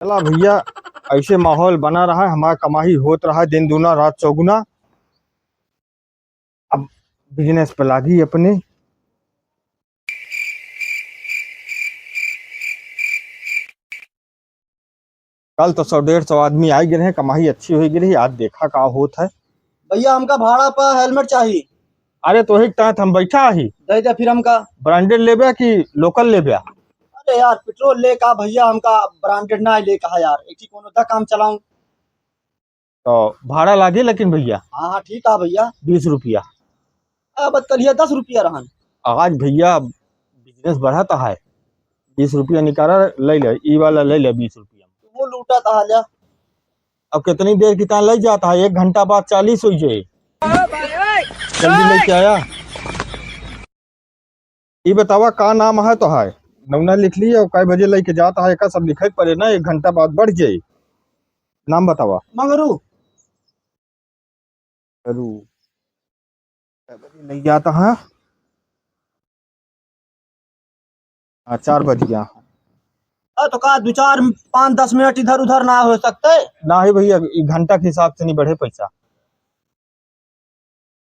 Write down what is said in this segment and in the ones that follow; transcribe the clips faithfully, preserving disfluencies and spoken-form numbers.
चला भइया, ऐसे माहौल बना रहा है, हमार कमाई होत रहा है दिन दूना रात चौगुना। अब business पे लागी अपने। कल तो सौ डेढ़ सौ आदमी आइ गए रहे, कमाई अच्छी होइ गई रही। आज देखा का होत है। भइया, हमका भाड़ा पर helmet चाही। अरे, तोही के तहत हम बैठा ही। दे दे फिर हमका। Branded लेबे कि local लेबे? अरे यार, petrol ले का भइया, हमका branded ना ले का यार, एक ठे कौनो दा काम चलाऊं। तो भाड़ा लागी लेकिन भइया? हाँ, हाँ, ठीक है भइया। बीस रुपया। अब कलिया दस रुपया रहन। आज भइया business बढ़त है, बीस रुपया निकाला, ले ले, ई वाला ले ले बीस रुपया। तू लूटत है, ले। अब कितनी देर की तान लग जाता है, एक घंटा बाद चालीस होइ जाए। जल्दी लेके आया। ई बतावा का नाम है तो है, नमूना लिख ली और कै बजे लेके जाता है, एका सब लिखे पड़े ना, एक घंटा बाद बढ़ जाए। नाम बतावा। मंगरू। मंगरू। कै बजे ले जाता है? हाँ, चार बज गया। अरे तो का दो चार पाँच दस मिनट इधर उधर ना हो सकते? ना ही भइया, ई घंटा के हिसाब से नहीं बढ़े पैसा।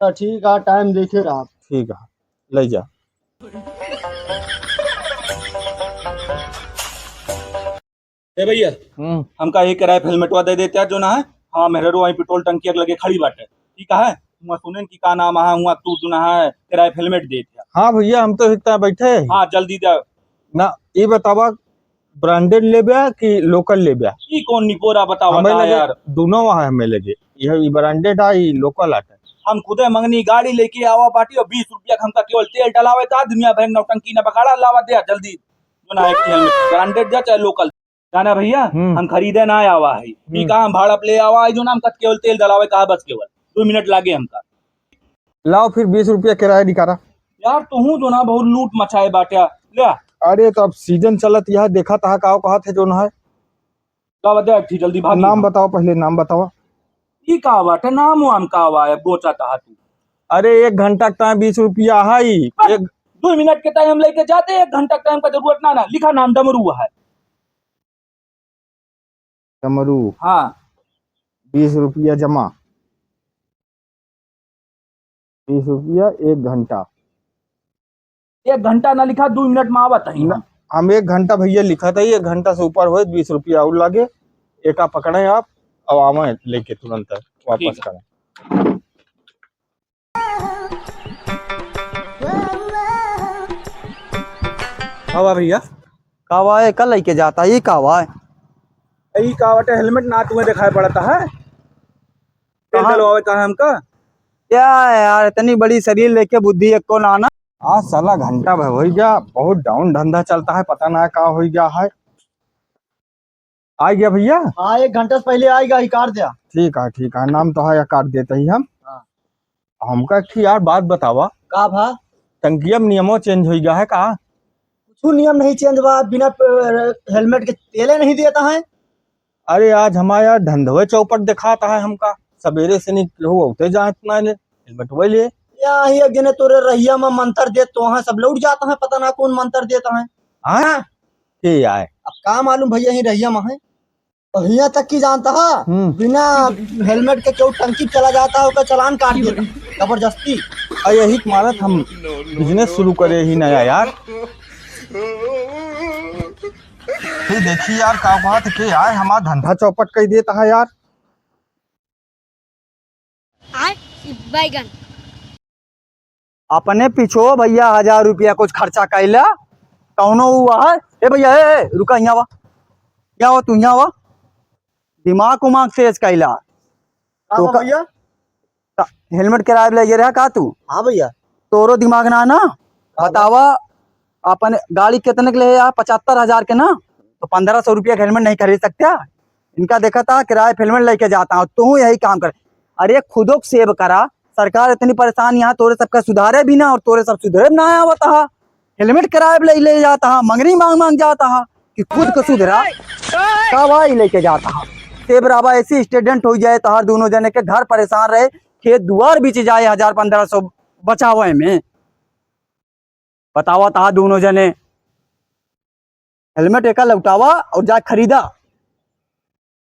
तो ठीक है, time देखे रहा। ठीक है, ले जा। ए भइया, हम्म। हमका एक किराए पे helmetवा दे देते हैं जो ना है। हाँ, मेहररू वहीं petrol टंकी के लगे खड़ी बाटे, ठीक है। हुआ सुनेन कि का नाम है, हुआ तू जो ना है किराए पे helmet देते हैं। हाँ भइया, हम तो इतना बैठे हैं। हाँ, जल्दी दे। ना, ई बतावा, branded लेब्या कि local लेब्या? ई कौन निपोरा बतावा हमें था लगे यार? दोनों वहाँ हमें लगे, यह ई branded आ, ई local आटे। हम खुदे मंगनी गाड़ी लेके आवा बाटी और बीस रुपया के हमका केवल तेल डलावे का, दुनिया भर नौटंकी न बकाड़ा लावा दे जल्दी। जो ना है कि हम branded जा चाहे local। जाना भइया, हम्म। हम खरीदे ना आवा है, हम्म। ठीक है, हम भाड़ा पे ले आवा है, जो ना हमका केवल तेल डलावे का बस केवल दो मिनट लागे हमका। लाओ फिर बीस रुपया किराया निकाला। यार, तुहूँ तो ना बहुत लूट मचाए बाटे। ले। अरे, तो अब season चलत यह देखा तहा का कहत है जो ना है। का बात है, ठीक, जल्दी भाग। नाम बताओ, पहले नाम बताओ। ई का बाटे, नाम वाम का बा, गोचा तहा तू। अरे, एक घंटा का time बीस रुपया है। बस, एक दो मिनट के time हम लेके जाते, एक घंटा का time का जरूरत ना, ना। लिखा नाम डमरू है। डमरू। हाँ। बीस रुपया जमा। बीस रुपया एक घंटा। एक घंटा ना लिखा, दो मिनट में आवत है ना, हम। हम एक घंटा भइया लिखा था, एक घंटा से ऊपर होए, बीस रुपया और लागे। एका पकड़े आप, अब आवे लेके तुरंत वापस ठीक। करें। का बा भइया? का बा, एका लइके जाता, ई का बा? ई का बाटे, helmet ना तुम्हें दिखाई पड़ता है? तेल कहाँ? डलवावे का है हमका? क्या है यार, इतनी बड़ी शरीर लेके बुद्धि एको ना ना। आज साला घंटा भर होइ गया, बहुत down धंधा चलता है, पता ना का होइ गया है। आ गया भइया? हाँ, एक घंटा से पहले आएगा, ई काट दिया। ठीक है, ठीक है, नाम तो है, काट देते ही हम। हाँ। हमका एक ठे यार बात बतावा। का भा? टंकिया में नियमो change होइ गया है का? कुछ नियम नहीं change बा, बिना, अ, helmet के तेले नहीं देता है। अरे आज हमारा यार धंधवे चौपट दिखाता है हमका, सवेरे से नहीं केहू औते जात ना ले, helmet वही ले। या ही एक जने तोरे रहिया में मंतर देत तो वहाँ सब लौट जाता है, पता ना कौन मंतर देता है। हाँ? के आए? अब का मालूम भइया, ही रहिया में है। तो हियाँ तक की जानता है, हम्म। बिना helmet के केहू टंकी चला जाता है, ओकर चालान काट देता, जबरदस्ती। आ यही के मारत हम business शुरू करे ही नया यार। ये देखी यार, का बात के यार, हमार धंधा चौपट कर देता है यार। आय, बैगन। अपने पीछो भइया हजार रुपया कुछ खर्चा कैला, कौनो हुआ है? ए भइया, ए, ए, रुका, यहाँ आवा, यहाँ आवा, तू यहाँ आवा, दिमाग उमाग तेज कैला। का तो बा का-, भइया? त helmet किराए पे ले रहा का तू? हाँ भइया। तोरो दिमाग ना, ना? का बा? बतावा, अपन गाड़ी कितने के ले यार? पचहत्तर हजार के ना, तो पन्द्रह सौ रुपया के helmet नहीं खरीद सकता? इनका देखा था, किराए पे helmet लेके जाता हूँ, तू यही काम कर। अरे, खुदो को save करा, सरकार इतनी परेशान यहाँ, तोरे सबका सुधारे भी ना, और तोरे सब सुधरे भी ना आवत हा। Helmet किराए पे ले, ले जाता हा, मंगनी मांग मांग जाता हा कि खुद को सुधरा। का भाई लेके जाता हा? Save रहा, ऐसी accident हो जाए, तोहार दोनों जने के घर परेशान रहे, खेत दुआर बीच जाए, हजार पन्द्रह सौ बचावे में। बतावा तहा दोनों जने, helmet एका लौटावा और जा खरीदा।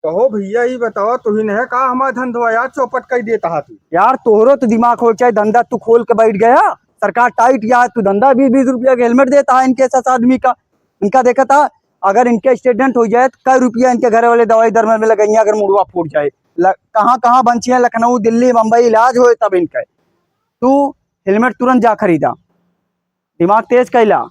कहो भइया, ई बतावा, तुहिन है का हमार धंधवा यार चौपट कइ देता हा तू? यार, तोहरो तो दिमाग होए के चाही, धंधा तू खोल के बैठ गया, सरकार tight या है, तू धंधा बीस बीस रुपया के helmet देता है इनके साथ आदमी का। इनका देखा था, अगर इनके accident होइ जाए तो कै रुपया इनके घरे वाले दवाई दरमल में लगइहें, अगर मुड़वा फूट जाए। ल-, कहाँ कहाँ बंचिया, लखनऊ, दिल्ली, बम्बई इलाज होए तब इनके। तू helmet तुरंत जा खरीदा। दिमाग तेज कैला,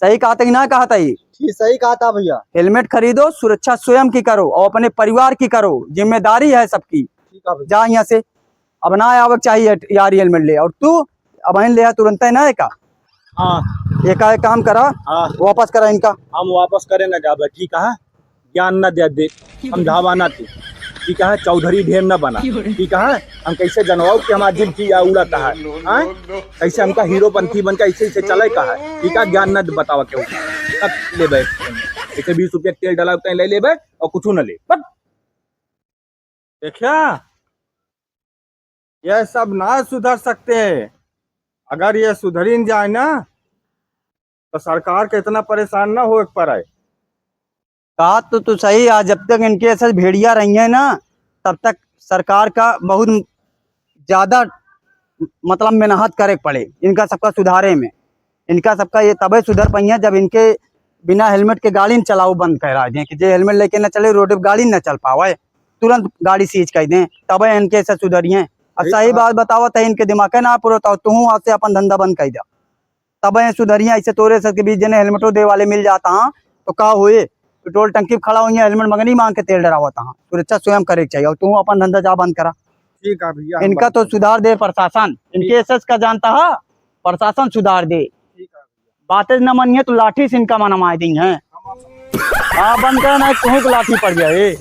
सही कहत ही कि ना कहत ही? जी, सही कहत हा भइया। Helmet खरीदो, सुरक्षा स्वयं की करो और अपने परिवार की करो, जिम्मेदारी है सबकी। ठीक है भइया। जा यहाँ से, अब ना आवे के चाहिए यार helmet ले। और तू अबहिन लेहा तुरंतै ना एका। हाँ। एका एक काम करा, हाँ। वापस करा इनका। हम वापस करे ना जाबे, ठीक है? ज्ञान न दे दे, समझावा ना तू, ठीक है? चौधरी ढेर न बना, ठीक है? हम कैसे जनवाओ कि हमार जिंदगी या उड़त है, हाँ? कैसे हमका हीरोपंथी बन के ऐसे ऐसे चले का है, ठीक है? ज्ञान न बतावा केहू, तब लेबे, ऐसे बीस रुपया के तेल डाला उतना ले लेबे और कुछ न ले, बस। देखा, ये सब ना सुधर सकते। अगर ये सुधरिन जाए ना, तो सरकार के इतना परेशान ना होए के पड़े। बात तो तू सही है, जब तक इनके ऐसे भेड़िया रही है ना, तब तक सरकार का बहुत ज्यादा, मतलब, मेहनत करे के पड़े इनका सबका सुधारे में। इनका सबका ये तबे सुधर पइहें जब इनके बिना helmet के गाड़ी न चलाओ बंद करा दें, कि जे helmet लेके न चले, रोड पे गाड़ी न चल पावे, तुरंत गाड़ी seize कर दें, तबे इनके से सुधरिहें। अब सही सही कहा। बात बतावत है, इनके दिमाग के ना पुरत हो, तू आज से अपन धंधा बंद कर दे, तबे सुधरिहें। ऐसे तोरे सबके बीच जने helmetो दे वाले मिल जाता हाँ, तो का हुए? पेट्रोल टंकी पे खड़ा हुई है, helmet मगनी मांग के तेल डरावता हाँ। सुरक्षा स्वयं करे के चाहिए, और तू अपन धंधा जा बंद करा। ठीक है भइया, हम इनका बंद तो कर सुधार दे प्रशासन, इनके ठीक। एसएस का जानता है, प्रशासन सुधार दे। ठीक है भइया। बातें न मानिए तो लाठी से इनका मनमाए दी हैं। हम, हम हाँ, बंद कर, ना तुहूँ को लाठी पड़ जाए।